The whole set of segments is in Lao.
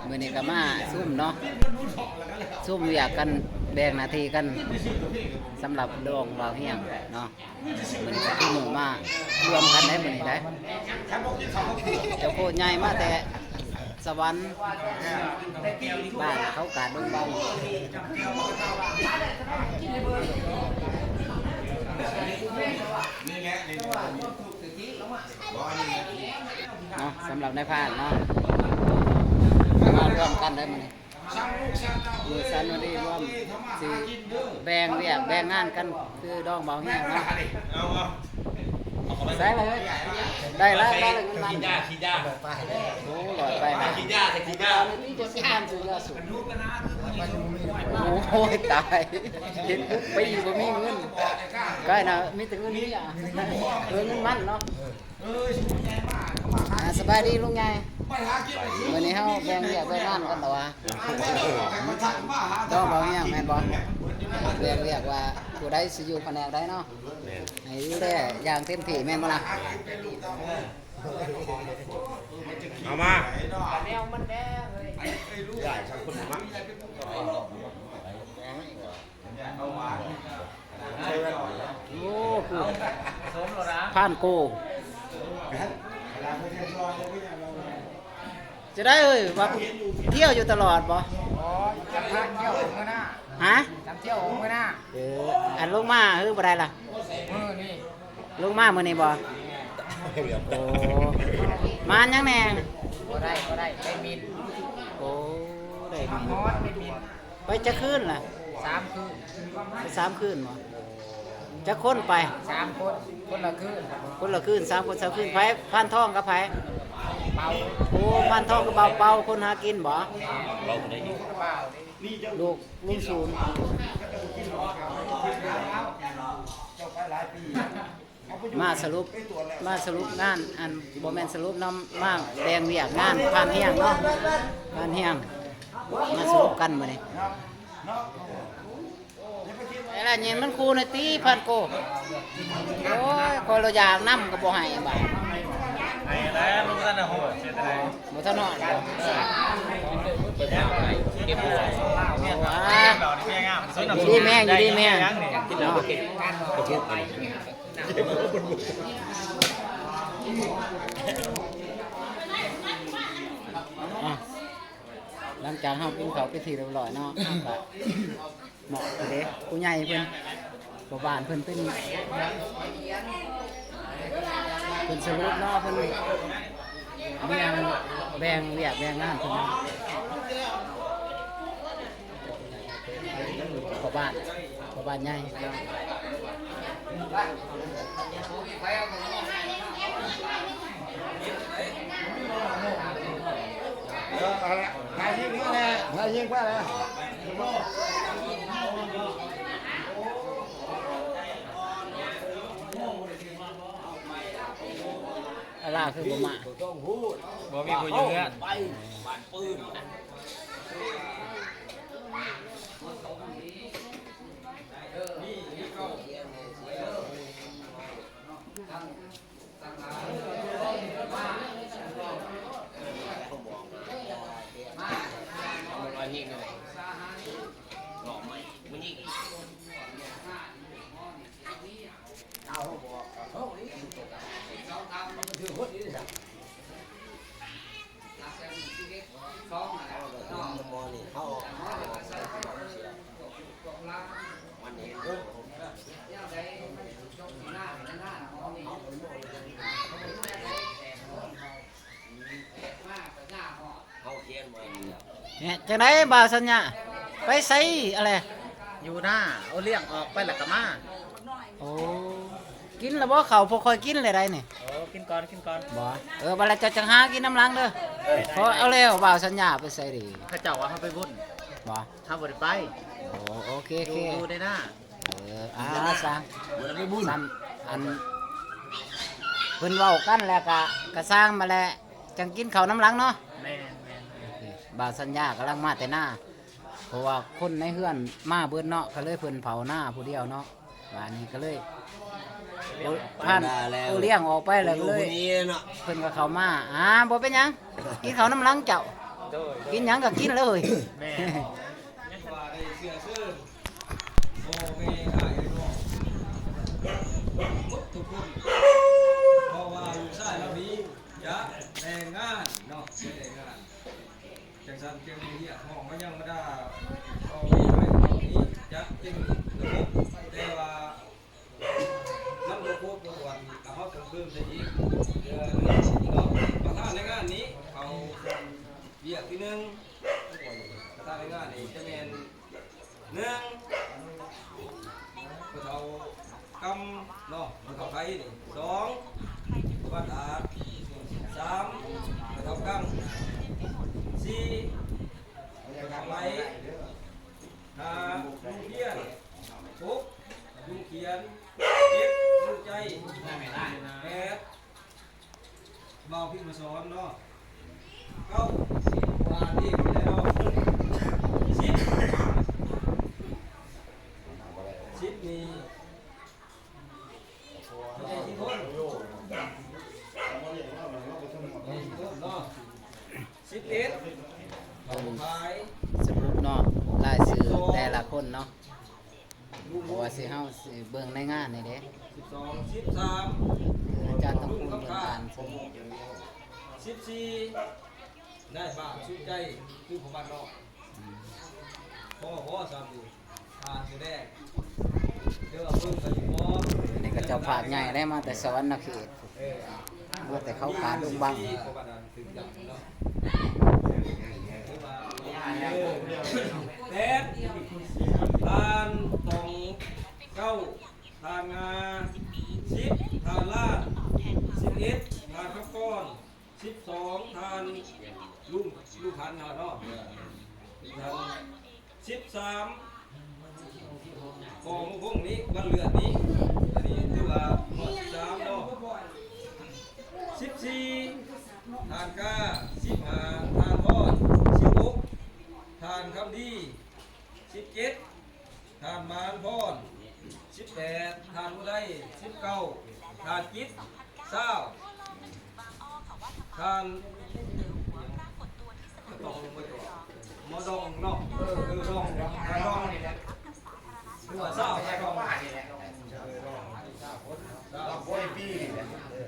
ມື້ນີ້ກໍມາຊຸມເນາະ ຊຸມວຽກກັນ ແບ່ງໜ້າທີ່ກັນ ສຳລັບດອງບ່າວຮຽງເນາະ. ມື້ນີ້ກໍຄືໝູ່ມາລວມກັນໄດ້ມື້ນີ້ໄດ້ ເຈົ້າໂຄດໃຫຍ່ມາແຕ່ສະຫວັນ ບ້ານເຂົາກາດດົງບັງ. ເນາະ ສຳລັບນາຍພານເນາະ ມາລວມກັນໄດ້ມື້ນີ້ ຢູ່ສັນວະດີລວມ ຊິແບ່ງວຽກແບ່ງງານກັນ ຄືດອງເບົາແຮງເນາະ. ໃສ່ເລີຍ ໄດ້ລະ ໄດ້ລະ ເງິນມັນ ໂອ້ ຮ້ອຍປາຍ ໂອ້ຍ ຕາຍ ເຫັນທຸກປີບໍ່ມີເງິນ ກາຍນະ ມີແຕ່ເງິນເມຍ ເອີ ເງິນມັນເນາະ. ອ່າ ສະບາຍດີລຸງໃຫຍ່ ມື້ນີ້ເຮົາແບ່ງວຽກແບ່ງງານກັນແລ້ວຫວາ ດອງເບົາແຮງແມ່ນບໍ່ ແບ່ງວຽກວ່າຜູ້ໃດຊິຢູ່ພະແນກໃດເນາະ ແມ່ນ ໃຫ້ດູແລຢ່າງເຕັມທີ່ແມ່ນບໍ່ລະ ເອົາມາ ແນວມັນແດ່ເຮີ້ຍ ໂອ້ ຜູ້ ຜ່ານໂກ ຈະໄດ້ເອີຍ ວ່າທ່ຽວຢູ່ຕະຫຼອດບໍ່? ອໍ ຈະພາທ່ຽວມື້ໜ້າ ຮະ? ຈະທ່ຽວມື້ໜ້າ ເອີ ອັນລົງມາຄືບໍ່ໄດ້ລະ ມື້ນີ້ ລົງມາມື້ນີ້ບໍ່? ໂອ້ ມາຫຍັງແດ່? ບໍ່ໄດ້ ບໍ່ໄດ້ ໄດ້ມິນ ໂອ້ ໄດ້ມິນ ໄດ້ມິນ ໄປຈັກຄືນລະ? ສາມຄືນ ໄປສາມຄືນບໍ່? ຈັກຄົນໄປ? ສາມຄົນ ຄົນລະຄືນ ຄົນລະຄືນ ສາມຄົນສາມຄືນ ໃຜ? ພານທອງກັບໃຜ? ເປົາ ໂອ້ ພານທອງກັບເປົາ ເປົາຄົນຫາກິນບໍ່? ເປົາຜູ້ໃດອີກ? ເປົາ ລູກລຸງສູນ ມາສະຫຼຸບ ມາສະຫຼຸບງານ ອັນ ບໍ່ແມ່ນສະຫຼຸບເນາະ ມາແບ່ງວຽກງານຜ່ານຮຽງເນາະ ຜ່ານຮຽງ ມາສະຫຼຸບກັນມື້ນີ້. ໄອ້ລະຍິງມັນຂູ່ໜ້ອຍຕິ ພັນໂກ ໂອ້ຍ ຂ້ອຍລະຢາກນຳກໍບໍ່ໃຫ້ບາດ ໃຫ້ແລ້ວ ບໍ່ທັນຮອດ ເສຍດາຍ ບໍ່ທັນຮອດ ເກັບບໍ່ໄດ້ ຢູ່ດີມີແຮງ ຢູ່ດີມີແຮງເນາະ. ອ່ະ ຫຼັງຈາກເຮົາກິນເຂົ້າເປັນທີ່ຮຽບຮ້ອຍເນາະ ເຮົາກະມອບເດ້ ຜູ້ໃຫຍ່ເພິ່ນ ພໍ່ບ້ານເພິ່ນເປັນ ເພິ່ນສະຫຼຸບເນາະ ເພິ່ນແບ່ງ ແບ່ງວຽກແບ່ງງານເພິ່ນ ພໍ່ບ້ານ ພໍ່ບ້ານໃຫຍ່ ເອີ ເອົາລະ ນາຍຍິງມາແລ້ວ ນາຍຍິງມາແລ້ວ. ອາລາຄືບໍ່ມາ? ບໍ່ມີຜູ້ຢູ່ເຮືອນ. ເນາະ ຈັ່ງໃດບ່າວສັນຍາ ໄປໃສ ອະໄລ? ຢູ່ນາ ໂອ ລ້ຽງອອກໄປແລ້ວກໍມາ. ໂອ້ ກິນແລ້ວບໍ່ເຂົ້າ? ພວກຂ້ອຍກິນແລ້ວໃດນີ້. ໂອ້ ກິນກ່ອນ ກິນກ່ອນ. ບໍ່ ເອີ ບັດແລ້ວເຈົ້າຈັ່ງຫາກິນນຳຫຼັງເດີ. ເອີ ພໍເອົາແລ້ວ ບ່າວສັນຍາໄປໃສດີ? ເຂົາເຈົ້າວ່າເຮົາໄປບຸນ. ບໍ່ ເຮົາບໍ່ໄດ້ໄປ. ໂອ້ ໂອເຄ ໂອເຄ ຢູ່ ຢູ່ໃນນາ. ເອີ ອ່າ ຊ່າງ ບໍ່ໄດ້ໄປບຸນ ຊ່ຳ ອັນ ເພິ່ນເວົ້າກັນແລ້ວກະ ກະຊ່າງມາແຫຼະ ຈັ່ງກິນເຂົ້ານຳຫຼັງເນາະ. ແມ່ນ ແມ່ນ ໂອເຄ ບ່າວສັນຍາກຳລັງມາແຕ່ນາ ເພາະວ່າຄົນໃນເຮືອນມາເບິດເນາະ ກໍເລີຍເພິ່ນເຜົານາຜູ້ດຽວເນາະ. ບາດນີ້ກໍເລີຍ ໂອ ຜ່ານ ໂອ ລ້ຽງອອກໄປແລ້ວກໍເລີຍ ເພິ່ນກໍເຂົ້າມາ. ອ່າ ບໍ່ເປັນຫຍັງ ກິນເຂົ້ານຳຫຼັງເຈົ້າ. ກິນຫຍັງກໍກິນເລີຍ. ແມ່ນ ວ່າໄດ້ເຊື້ອເຊີນພໍ່ແມ່ອ້າຍເອື້ອຍນ້ອງໝົດທຸກຄົນ ເພາະວ່າລູກຊາຍເຫຼົ່ານີ້ຈະແຕ່ງງານເນາະ ຈະແຕ່ງງານ. ຈັ່ງຊັ້ນຈຶ່ງຮຽກຮ້ອງມາຍັງບັນດາພໍ່ແມ່ອ້າຍເອື້ອຍນ້ອງນີ້ ຈະເປັນລະບົບ ແຕ່ວ່າ ນຳໂລໂກ້ໂປຣຕະກອນ ກໍເຮົາຕ້ອງເພີ່ມໃສ່ອີກເທື່ອໜຶ່ງເນາະ. ປະທານໃນງານນີ້ ເຂົາວຽກທີໜຶ່ງ ປະທານໃນງານນີ້ຈະແມ່ນ ໜຶ່ງ ພໍ່ເຖົ້າກຳເນາະ ພໍ່ເຖົ້າໄພນີ້. ສອງ ພໍ່ບ້ານອາດ. ສາມ ພໍ່ເຖົ້າກັງ. ສີ່ ພໍ່ເຖົ້າໄມ. ຫ້າ ລຸງພຽນ. ຫົກ ລຸງຂຽນ. ເຈັດ ລຸງໃຈ. ແປດ ບ່າວພິມມະສອນເນາະ. ເກົ້າ ວ່ານີ້ແລ້ວເນາະ. ສິບ ສິບນີ້ ສິບເອັດ ສະຫຼຸບເນາະ ລາຍຊື່ແຕ່ລະຄົນເນາະ ເພາະວ່າຊິ ເຮົາຊິເບິ່ງໃນງານນີ້ເດ້. ສິບສອງ ສິບສາມ ອາຈານທອງຄູນເພິ່ນອ່ານຊື່. ສິບສີ່ ນາຍບ້ານສຸດໃຈ ຄືພໍ່ບ້ານນອກ. ພໍ ພໍ ສ່ຳນີ້ ຜ່ານສະແດງ ເດີວ່າເບິ່ງໄປຢູ່ບໍ່. ອັນນີ້ກໍເຈົ້າພາບໃຫຍ່ໄດ້ມາແຕ່ສະຫວັນນະເຂດ ເອີ ມາແຕ່ເຂົາຂາດດົງບັງ. ແປດ ທ່ານຕອງ. ເກົ້າ ທ່ານງາ. ສິບ ທ່ານລ້ານ. ສິບເອັດ ທ່ານຄຳກອນ. ສິບສອງ ທ່ານລຸງ ລຸງພັນເຮົາເນາະ. ສິບສາມ ຂອງວົງນີ້ ວັນເລືອດນີ້ ອັນນີ້ຖືວ່າຮອດສິບສາມເນາະ. ສິບສີ່ ທ່ານກາ. ສິບຫ້າ ທ່ານພອນ. ສິບຫົກ ທ່ານຄຳດີ. ສິບເຈັດ ທ່ານມານພອນ. ສິບແປດ ທ່ານອຸໄດ. ສິບເກົ້າ ທ່ານຈິດ. ຊາວ ທ່ານ ມະດອງເນາະ ເອີ ດອງ ທ່ານດອງນີ້ແຫຼະ ຫຼືວ່າຊາວ ທ່ານດອງ ເອີ ດອງ ຊາວ ຊາວຄົນ ຊາວຄົນປີນີ້ແຫຼະ ເອີ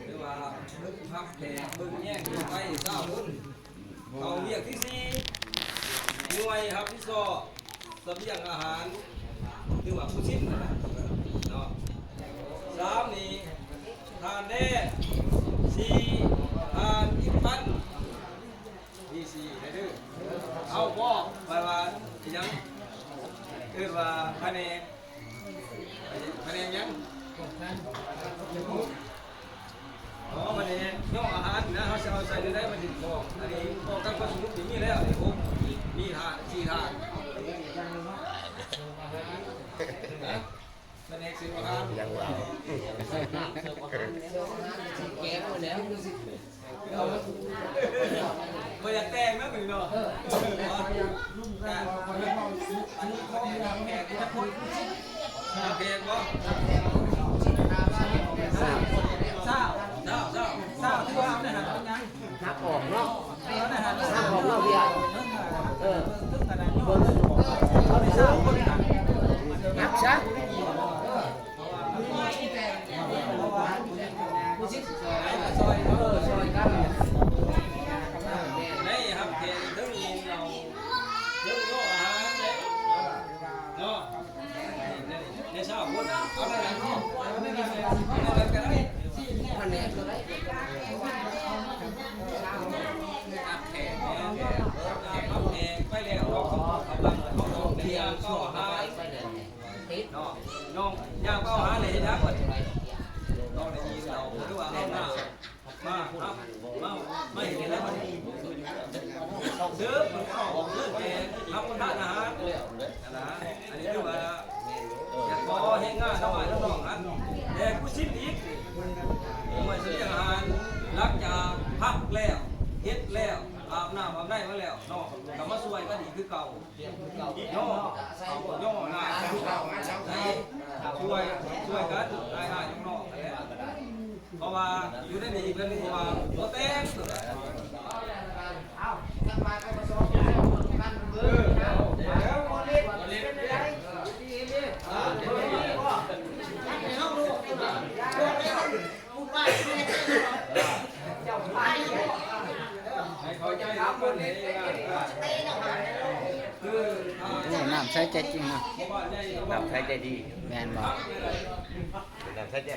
ຫຼືວ່າຮັບແຂກເບິ່ງແຍງໄປຊາວຄົນ. ເຂົ້າວຽກທີສີ່ ໜ່ວຍຮັບຜິດຊອບສະບຽງອາຫານ ຫຼືວ່າຜູ້ຊິນຫັ້ນນະເນາະ. ສາມນີ້ ທ່ານແດນ. ສີ່ ທ່ານອິດປັນ. ມີສີ່ແດ່ເດີ ເອົາບໍ່ ແປວ່າອີຫຍັງ ເອີ້ນວ່າພະແນກ ພະແນກຫຍັງ? ອໍ ພະແນກຍໍອາຫານນະ ເຮົາຊິເອົາໃສ່ແນວໃດມັນຖືກຕ້ອງ. ອັນນີ້ປ້ອງກັນຄວາມສະຫງົບນີ້ມີແລ້ວ ນີ້ ໂອ້ ມີທ່ານ ສີ່ທ່ານ ພະແນກເສີບອາຫານ ຍັງວ່າ ແກງໝົດແລ້ວ. ບໍ່ຢາກແຕ່ງນະມື້ນີ້ເນາະ ເອີ ແຂກບໍ່? ຊາວ ຊາວ ຊາວ ຊາວ ຖືວ່າເອົາໄດ້ຫັ້ນເປັນຫຍັງ? ຮັກອອກເນາະ ເອົາໄດ້ຫັ້ນ ຮັກອອກເນາະ ເອີ ເບິ່ງ ເອົາໄດ້ຊາວຄົນຫັ້ນ ຮັກຊະ. ໄດ້ຮັບແຂກເຖິງກິນເຫຼົ້າ ເຖິງໂລອາຫານເດ້ເນາະ ໄດ້ຊາວຄົນ ເອົານັ້ນແຫຼະເນາະ ເອົານັ້ນແຫຼະ ເອົານັ້ນແຫຼະກໍໄດ້ ພັນແໜກກໍໄດ້ ຮັບແຂກ ຮັບແຂກໄປແລ້ວເນາະ ເຂົາ ເຂົາ ເຂົາ ເຂົາ ເຂົາ ເຂົາ ເຂົາ ເຂົາ ເຂົາ ເຂົາ ເຂົາ ເຂົາ ເຂົາ ເຂົາ ເຂົາ ເຂົາ ເຂົາ ເນາະ ຍ່າງໄປເອົາຫາເລີຍນະ ເພິ່ນນ້ອງໄດ້ຍິນເອົາ ຫຼືວ່າເອົາໜ້າມາ ມາ ມາເຮັດແລ້ວບັດນີ້ ເດີ ເອົາອອກເດີ ແຕ່ຮັບປະທານອາຫານ ຫັ້ນນະ ອັນນີ້ຄືວ່າ ຢາກຂໍແຮງງານຊາວບ້ານຊາວຊ່ອງຫັ້ນ ແຕ່ຜູ້ຊິນອີກ ເມື່ອສະບຽງອາຫານ ຫຼັງຈາກພັກແລ້ວ ເຮັດແລ້ວ ອາບນ້ຳອາບໃນມາແລ້ວເນາະ ກໍມາຊ່ວຍກັນອີກຄືເກົ່າ. ຍໍ ເອົາ ຍໍໜ້າ ໃຫ້ຊ່ວຍ ຊ່ວຍກັນ ອ້າຍໆນ້ອງໆ ຫັ້ນແຫຼະ ເພາະວ່າຢູ່ໃນນີ້ເພິ່ນ ເພາະວ່າບໍ່ແຕ່ງ ເພິ່ນວ່າ ໂອ້ ນ້ຳໃສໃຈຈິງເນາະ. ນ້ຳໃສໃຈດີ. ແມ່ນບໍ່? ເປັນນ້ຳໃສໃຈ.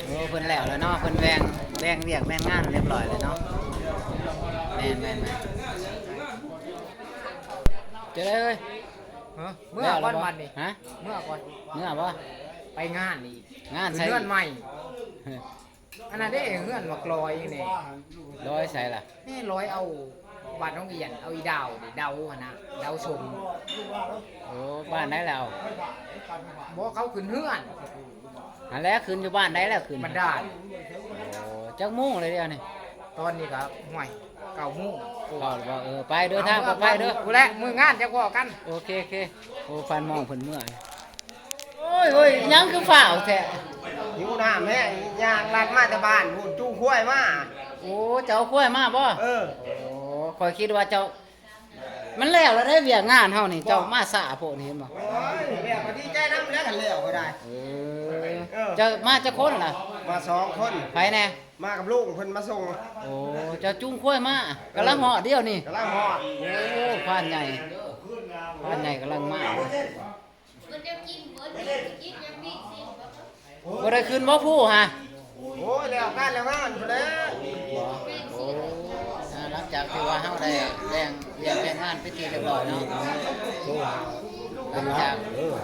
ໂອ້ ເພິ່ນແລ້ວແລ້ວເນາະ ເພິ່ນແບ່ງ ແບ່ງວຽກແບ່ງງານຮຽບຮ້ອຍແລ້ວເນາະ. ແມ່ນໆໆ. ຈະໄດ້ເອີຍ. ຮະ? ເມືອກ່ອນບັດນີ້. ຮະ? ເມືອກ່ອນ. ເມືອບໍ່? ໄປງານອີກ. ງານໃສ? ເຮືອນໃໝ່. ອັນນັ້ນເດ້ ເຮືອນບັກລອຍນີ້. ລອຍໃສລະ? ນີ້ລອຍເອົາບ້ານນ້ອງອຽນ ເອົາອີ່ດາວນີ້ ດາວຫັ້ນນະ ດາວຊົງ. ໂອ້ ບ້ານໃດແລ້ວ? ບໍ່ ເຂົາຂຶ້ນເຮືອນ. ຫັ້ນແຫຼະ ຂຶ້ນຢູ່ບ້ານໃດແລ້ວ? ຂຶ້ນບ້ານດານ. ໂອ້ ຈັກໂມງແລ້ວດຽວນີ້? ຕອນນີ້ກໍ ຫ້ວຍ ເກົ້າໂມງກວ່າແລ້ວບໍ່? ເອີ ໄປເດີ ທາງປອດໄພເດີ. ພຸ້ນແຫຼະ ມື້ງານຈັ່ງພໍ້ກັນ. ໂອເຄ ໂອເຄ. ໂອ້ ຟັນມອງເພິ່ນເມື່ອຍ. ໂອ້ຍ ໂອ້ຍ ຫຍັງຄືຟ້າວແທ້? ຫິວນ້ຳແຮງ ຍ່າງລັດມາແຕ່ບ້ານພຸ້ນ ຈູງຄວາຍມາ. ໂອ້ ເຈົ້າເອົາຄວາຍມາບໍ່? ເອີ. ໂອ້ ຂ້ອຍຄິດວ່າເຈົ້າ ມັນແລ້ວແລ້ວເດ້ ວຽກງານເຮົານີ້ ເຈົ້າມາຊ້າໂພດນີ້ ເຫັນບໍ່? ໂອ້ຍ ແລ້ວກໍດີໃຈນຳແລ້ວ ຄັນແລ້ວກໍໄດ້. ເອີ ເອີ ເຈົ້າມາຈັກຄົນລະ? ມາສອງຄົນ. ໃຜແດ່? ມາກັບລຸງເພິ່ນມາສົ່ງ. ໂອ້ ເຈົ້າຈູງຄວາຍມາ ກຳລັງຮອດດຽວນີ້. ກຳລັງຮອດ. ໂອ້ ຄວານໃຫຍ່ ຄວານໃຫຍ່ກຳລັງມາ. ບໍ່ໄດ້ຂຶ້ນບໍ່ພູຫະ? ໂອ້ຍ ແລ້ວການແລ້ວງານພຸ້ນແຫຼະ. ບໍ່ ໂອ້ ອ່າ ຫຼັງຈາກທີ່ວ່າເຮົາໄດ້ແບ່ງວຽກແບ່ງງານເປັນທີ່ຮຽບຮ້ອຍເນາະ ຫຼັງຈາກ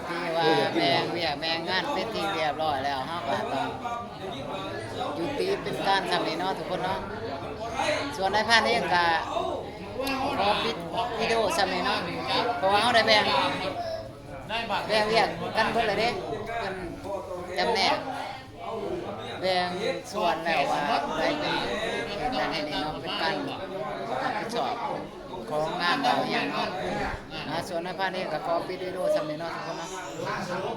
ທີ່ວ່າແບ່ງວຽກແບ່ງງານເປັນທີ່ຮຽບຮ້ອຍແລ້ວ ເຮົາກໍຕ້ອງ ຍຸຕິເປັນການຊ່ຳນີ້ເນາະທຸກຄົນເນາະ. ສ່ວນນາຍພານເອງກະຂໍປິດວິດີໂອຊ່ຳນີ້ເນາະ ເພາະວ່າເຮົາໄດ້ແບ່ງ ແບ່ງວຽກກັນເບິດແລ້ວເດ້ ເພິ່ນຈຳແນກແບ່ງສ່ວນແລ້ວວ່າຜູ້ໃດເປັນເຮັດນັ້ນເຮັດນີ້ເນາະ ເປັນການຮັບຜິດຊອບຂອງງານເຮົາອີ່ຫຍັງເນາະ. ອ່າ ສ່ວນນາຍພານເອງກະຂໍປິດວິດີໂອຊ່ຳນີ້ເນາະທຸກຄົນເນາະ.